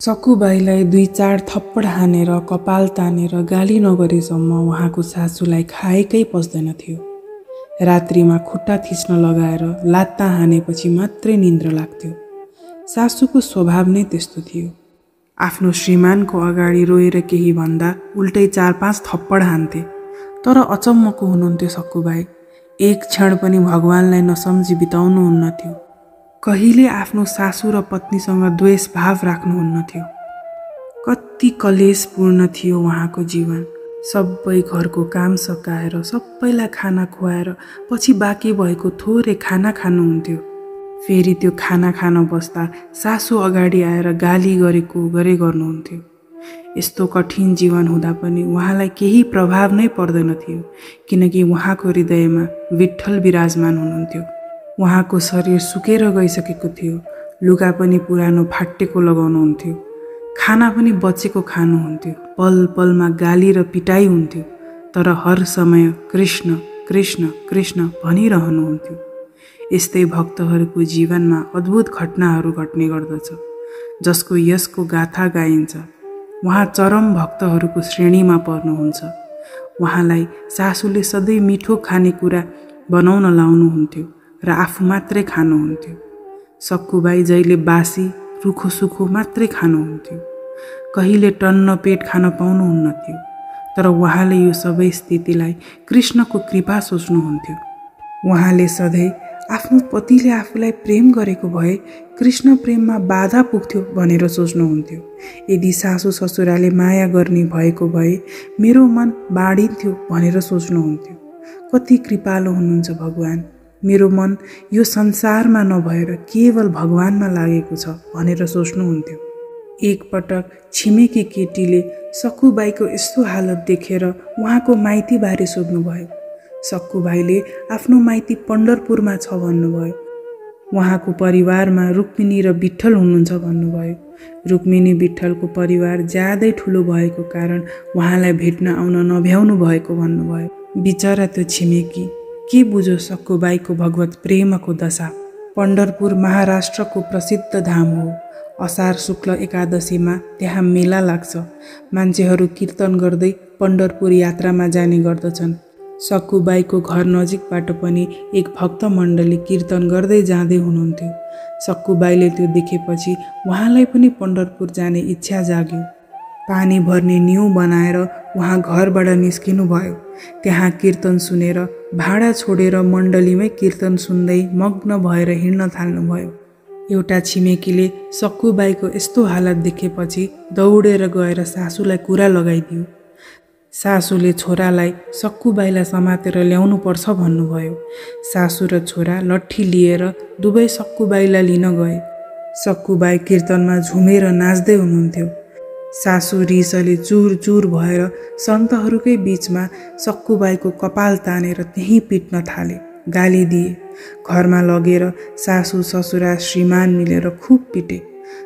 सक्कुबाईलाई 2-4 थप्पड हानेर कपाल तानेर गाली नगरेसम्म उहाँको सासूलाई खाएकै पस्दैनथ्यो। रात्रिमा खुट्टा थिच्न लगाएर लात्ता हानेपछि मात्रै निन्द्रा लाग्थ्यो। सासूको स्वभाव नै त्यस्तो थियो। आफ्नो श्रीमानको अगाडि रोएर केही भन्दा उल्टै 4-5 थप्पड हान्थे। तर अचम्मको हुनुहुन्थ्यो सक्कुबाई। एक क्षण पनि भगवानलाई नसम्झी बिताउनुहुन्नथ्यो। कहिले आफ्नो सासू र पत्नीसँग द्वेष भाव राख्नुहुन्नथ्यो। कति कलेशपूर्ण थियो उहाँको जीवन। सबै घरको काम सकाएर सबैलाई खाना खुवाएर पछि बाँकी भएको थोरै खाना खानुहुन्थ्यो। फेरि त्यो खाना खान बस्दा सासू अगाडि आएर गाली गरेको गरे गर्नुहुन्थ्यो। यस्तो कठिन जीवन हुँदा पनि उहाँलाई केही प्रभाव नै पर्दैन थियो, किनकि उहाँको हृदयमा विठ्ठल विराजमान हुनुहुन्थ्यो। उहाँको शरीर सुकेर गइसकेको थियो। लुगा पनि पुरानो फाटेको लगाउनुहुन्थ्यो। खाना पनि बचेको खानुहुन्थ्यो। पल पलमा गाली र पिटाइ हुन्थ्यो। तर हर समय कृष्ण कृष्ण कृष्ण भनिरहनुहुन्थ्यो। यस्तै भक्तहरूको जीवनमा अद्भुत घटनाहरू घट्ने गर्दछ, जसको यसको गाथा गाइन्छ। उहाँ चरम भक्तहरूको श्रेणीमा पर्नुहुन्छ। उहाँलाई सासूले सधैँ मिठो खानेकुरा बनाउन लाउनुहुन्थ्यो र आफू मात्रै खानुहुन्थ्यो। सक्कुबाई जहिले बासी रुखो सुखो मात्रै खानुहुन्थ्यो। कहिले टन्न पेट खान पाउनुहुन्नथ्यो। तर उहाँले यो सबै स्थितिलाई कृष्णको कृपा सोच्नुहुन्थ्यो। उहाँले सधैँ आफ्नो पतिले आफूलाई प्रेम गरेको भए कृष्ण प्रेममा बाधा पुग्थ्यो भनेर सोच्नुहुन्थ्यो। यदि सासू ससुराले माया गर्ने भएको भए मेरो मन बाँडिन्थ्यो भनेर सोच्नुहुन्थ्यो। कति कृपालु हुनुहुन्छ भगवान। मेरो मन यो संसारमा नभएर केवल भगवानमा लागेको छ भनेर सोच्नुहुन्थ्यो। एकपटक छिमेकी केटीले सक्कुबाईको यस्तो हालत देखेर उहाँको माइतीबारे सोध्नुभयो। सक्कुबाईले आफ्नो माइती पण्ढरपुरमा छ भन्नुभयो। उहाँको परिवारमा रुक्मिनी र विठ्ठल हुनुहुन्छ भन्नुभयो। रुक्मिनी विठ्ठलको परिवार ज्यादै ठुलो भएको कारण उहाँलाई भेट्न आउन नभ्याउनु भएको भन्नुभयो। बिचरा त्यो छिमेकी के बुझो सक्कुबाईको भगवत प्रेमको दशा। पण्ढरपुर महाराष्ट्रको प्रसिद्ध धाम हो। असार शुक्ल एकादशीमा त्यहाँ मेला लाग्छ। मान्छेहरू कीर्तन गर्दै पण्ढरपुर यात्रामा जाने गर्दछन्। सक्कुबाईको घर नजिकबाट पनि एक भक्त मण्डली कीर्तन गर्दै जाँदै हुनुहुन्थ्यो। सक्कुबाईले त्यो देखेपछि उहाँलाई पनि पण्ढरपुर जाने इच्छा जाग्यो। पानी भर्ने न्यु बनाएर उहाँ घरबाट निस्किनु भयो। त्यहाँ कीर्तन सुनेर भाडा छोडेर मण्डलीमै कीर्तन सुन्दै मग्न भएर हिँड्न थाल्नुभयो। एउटा छिमेकीले सक्कुबाईको यस्तो हालत देखेपछि दौडेर गएर सासूलाई कुरा लगाइदियो। सासूले छोरालाई सक्कुबाईलाई समातेर ल्याउनु पर्छ भन्नुभयो। सासू र छोरा लट्ठी लिएर दुवै सक्कुबाईलाई लिन गए। सक्कुबाई कीर्तनमा झुमेर नाच्दै हुनुहुन्थ्यो। सासू रिसले चुर चुर भएर सन्तहरूकै बीचमा सक्कुबाईको कपाल तानेर त्यहीँ पिट्न थाले। गाली दिए। घरमा लगेर सासू ससुरा श्रीमान मिलेर खुब पिटे।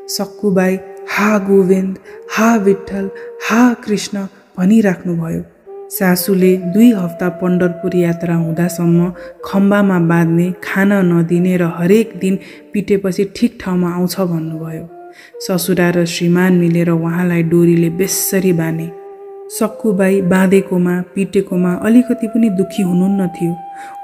सक्कुबाई हा गोविन्द, हा विठ्ठल, हा कृष्ण भनिराख्नुभयो। सासूले 2 हप्ता पण्ढरपुर यात्रा हुँदासम्म खम्बामा बाँध्ने, खान नदिने र हरेक दिन पिटेपछि ठिक ठाउँमा आउँछ भन्नुभयो। ससुरा र श्रीमान मिलेर उहाँलाई डोरीले बेस्सरी बाँधे। सक्कुबाई बाँधेकोमा पिटेकोमा अलिकति पनि दुखी हुनुहुन्न थियो।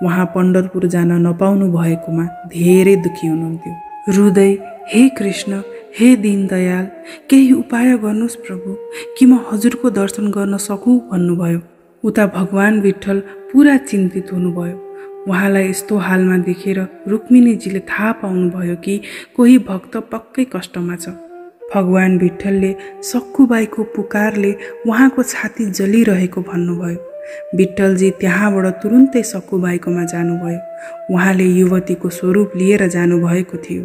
उहाँ पण्ढरपुर जान नपाउनु भएकोमा धेरै दुखी हुनुहुन्थ्यो। रुँदै हे कृष्ण, हे दीनदयाल, केही उपाय गर्नुहोस् प्रभु, कि म हजुरको दर्शन गर्न सकूँ भन्नुभयो। उता भगवान विठ्ठल पुरा चिन्तित हुनुभयो। उहाँलाई यस्तो हालमा देखेर रुक्मिनीजीले थाहा पाउनुभयो कि कोही भक्त पक्कै कष्टमा छ। भगवान विठ्ठलले सक्कुबाईको पुकारले उहाँको छाती जलिरहेको भन्नुभयो। विठ्ठलजी त्यहाँबाट तुरुन्तै सक्कुबाईकोमा जानुभयो। उहाँले युवतीको स्वरूप लिएर जानुभएको थियो।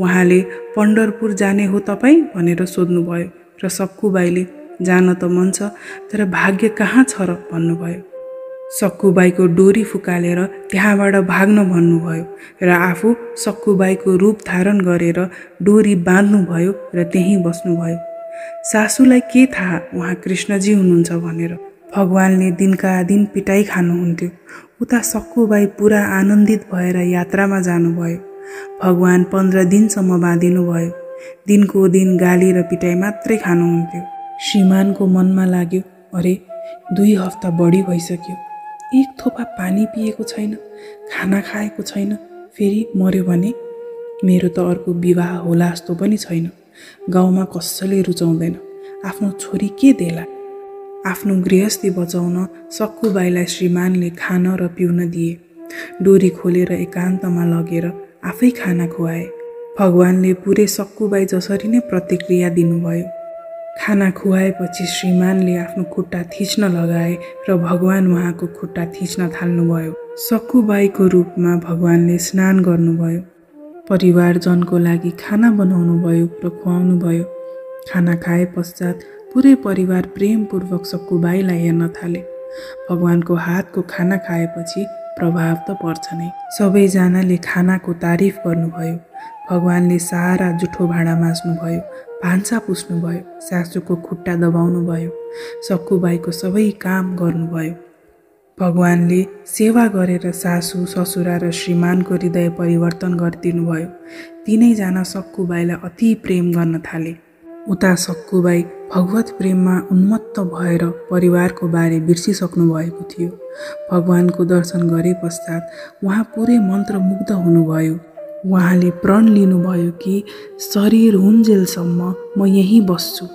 उहाँले पण्ढरपुर जाने हो तपाईँ भनेर सोध्नुभयो र सक्कुबाईले जान त मन छ, तर भाग्य कहाँ छ र भन्नुभयो। सक्कुबाईको डोरी फुकालेर त्यहाँबाट भाग्न भन्नुभयो र आफू सक्कुबाईको रूप धारण गरेर डोरी बाँध्नुभयो र त्यहीँ बस्नुभयो। सासूलाई के थाहा उहाँ कृष्णजी हुनुहुन्छ भनेर। भगवानले दिनका दिन पिटाइ खानुहुन्थ्यो। उता सक्कुबाई पुरा आनन्दित भएर यात्रामा जानुभयो। भगवान 15 दिनसम्म बाँधिनु भयो। दिनको दिन गाली र पिटाइ मात्रै खानुहुन्थ्यो। श्रीमानको मनमा लाग्यो, अरे 2 हप्ता बढी भइसक्यो, एक थोपा पानी पिएको छैन, खाना खाएको छैन, फेरि मर्यो भने मेरो त अर्को विवाह होला जस्तो पनि छैन। गाउँमा कसैले रुचाउँदैन, आफ्नो छोरी के देला। आफ्नो गृहस्थी बचाउन सक्कुबाईलाई श्रीमानले खान र पिउन दिए। डोरी खोलेर एकान्तमा लगेर आफै खाना खुवाए। भगवानले पुरै सक्कुबाई जसरी नै प्रतिक्रिया दिनुभयो। खाना खुवाएपछि श्रीमानले आफ्नो खुट्टा थिच्न लगाए र भगवान उहाँको खुट्टा थिच्न थाल्नुभयो। सक्कुबाईको रूपमा भगवानले स्नान गर्नुभयो। परिवारजनको लागि खाना बनाउनु भयो र खुवाउनु भयो। खाना खाए पश्चात पुरै परिवार प्रेमपूर्वक सक्कुबाईलाई हेर्न थाले। भगवानको हातको खाना खाएपछि प्रभाव त पर्छ नै। सबैजनाले खानाको तारिफ गर्नुभयो। भगवानले सारा जुठो भाँडा माझ्नुभयो, भान्सा पुस्नुभयो, सासूको खुट्टा दबाउनु भयो, सक्कुबाईको सबै काम गर्नुभयो। भगवानले सेवा गरेर सासू, ससुरा र श्रीमानको हृदय परिवर्तन गरिदिनु भयो। तीनैजना सक्कुबाईलाई अति प्रेम गर्न थाले। उता सक्कुबाई भगवत प्रेममा उन्मत्त भएर परिवारको बारे बिर्सिसक्नु भएको थियो। भगवानको दर्शन गरे पश्चात उहाँ पुरै मन्त्रमुग्ध हुनुभयो। उहाँले प्रण लिनुभयो कि शरीर हुन्जेलसम्म म यहीँ बस्छु।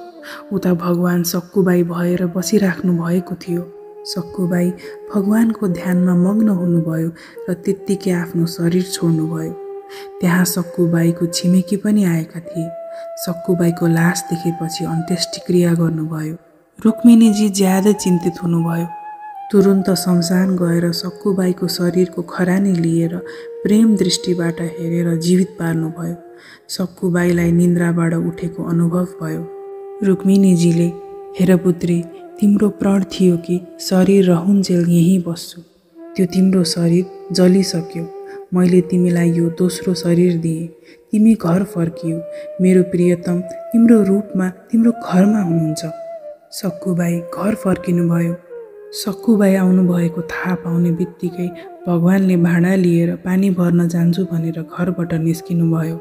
उता भगवान सक्कुबाई भएर बसिराख्नु भएको थियो। सक्कुबाई भगवानको ध्यानमा मग्न हुनुभयो र त्यत्तिकै आफ्नो शरीर छोड्नुभयो। त्यहाँ सक्कुबाईको छिमेकी पनि आएका थिए। सक्कुबाईको लास देखेपछि अन्त्येष्टिक्रिया गर्नुभयो। रुक्मिणीजी ज्यादै चिन्तित हुनुभयो। तुरुन्त शमशान गएर सक्कुबाईको शरीरको खरानी लिएर प्रेम दृष्टिबाट हेरेर जीवित पार्नुभयो। सक्कुबाईलाई निन्द्राबाट उठेको अनुभव भयो। रुक्मिणीजीले, हेर पुत्री, तिम्रो प्रण थियो कि शरीर रहुन्जेल यहीँ बस्छु। त्यो तिम्रो शरीर जलिसक्यो। मैले तिमीलाई यो दोस्रो शरीर दिएँ। तिमी घर फर्कियो। मेरो प्रियतम तिम्रो रूपमा तिम्रो घरमा हुनुहुन्छ। सक्कुबाई घर फर्किनुभयो। सक्कुबाई आउनुभएको थाहा पाउने बित्तिकै भगवानले भाँडा लिएर पानी भर्न जान्छु भनेर घरबाट निस्किनुभयो।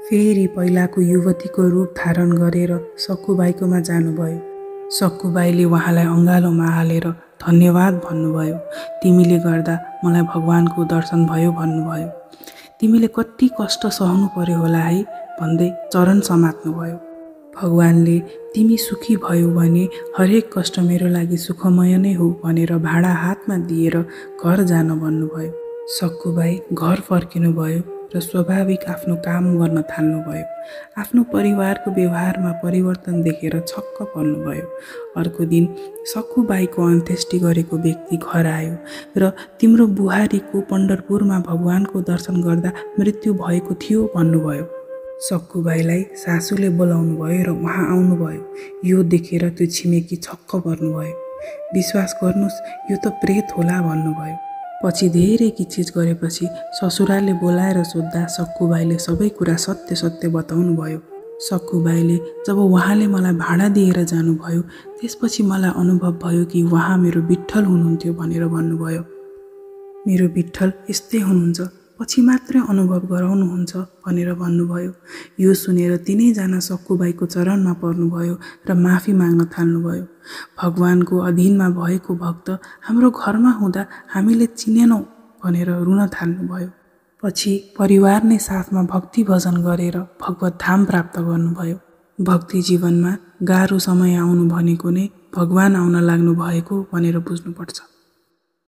फेरि पहिलाको युवतीको रूप धारण गरेर सक्कुबाईकोमा जानुभयो। सक्कुबाईले उहाँलाई अँगालोमा हालेर धन्यवाद भन्नुभयो। तिमीले गर्दा मलाई भगवानको दर्शन भयो भन्नुभयो। तिमीले कति कष्ट सहनु पर्यो होला है भन्दै चरण समात्नुभयो। भगवानले तिमी सुखी भयो भने हरेक कष्ट मेरो लागि सुखमय नै हो भनेर भाँडा हातमा दिएर घर जान भन्नुभयो। सक्कुबाई घर फर्किनुभयो र स्वाभाविक आफ्नो काम गर्न थाल्नुभयो। आफ्नो परिवारको व्यवहारमा परिवर्तन देखेर छक्क पर्नुभयो। अर्को दिन सक्कुबाईको अन्त्येष्टि गरेको व्यक्ति घर आयो र तिम्रो बुहारीको पण्ढरपुरमा भगवानको दर्शन गर्दा मृत्यु भएको थियो भन्नुभयो। सक्कुबाईलाई सासूले बोलाउनु भयो र उहाँ आउनुभयो। यो देखेर त्यो छिमेकी छक्क पर्नुभयो। विश्वास गर्नुस्, यो त प्रेत होला भन्नुभयो। पछि धेरै किचिज गरेपछि ससुराले बोलाएर सोद्धा सक्कुबाईले सबै कुरा सत्य सत्य बताउनु भयो। सक्कुबाईले जब उहाँले मलाई भाँडा दिएर जानुभयो त्यसपछि मलाई अनुभव भयो कि उहाँ मेरो विठ्ठल हुनुहुन्थ्यो भनेर भन्नुभयो। मेरो विठ्ठल यस्तै हुनुहुन्छ, पछि मात्रै अनुभव गराउनुहुन्छ भनेर भन्नुभयो। यो सुनेर तीनैजना सक्कुबाईको चरणमा पर्नुभयो र माफी माग्न थाल्नुभयो। भगवानको अधीनमा भएको भक्त हाम्रो घरमा हुँदा हामीले चिनेनौँ भनेर रुन थाल्नुभयो। पछि परिवार नै साथमा भक्ति भजन गरेर भगवत धाम प्राप्त गर्नुभयो। भक्ति जीवनमा गाह्रो समय आउनु भनेको नै भगवान आउन लाग्नु भएको भनेर बुझ्नुपर्छ।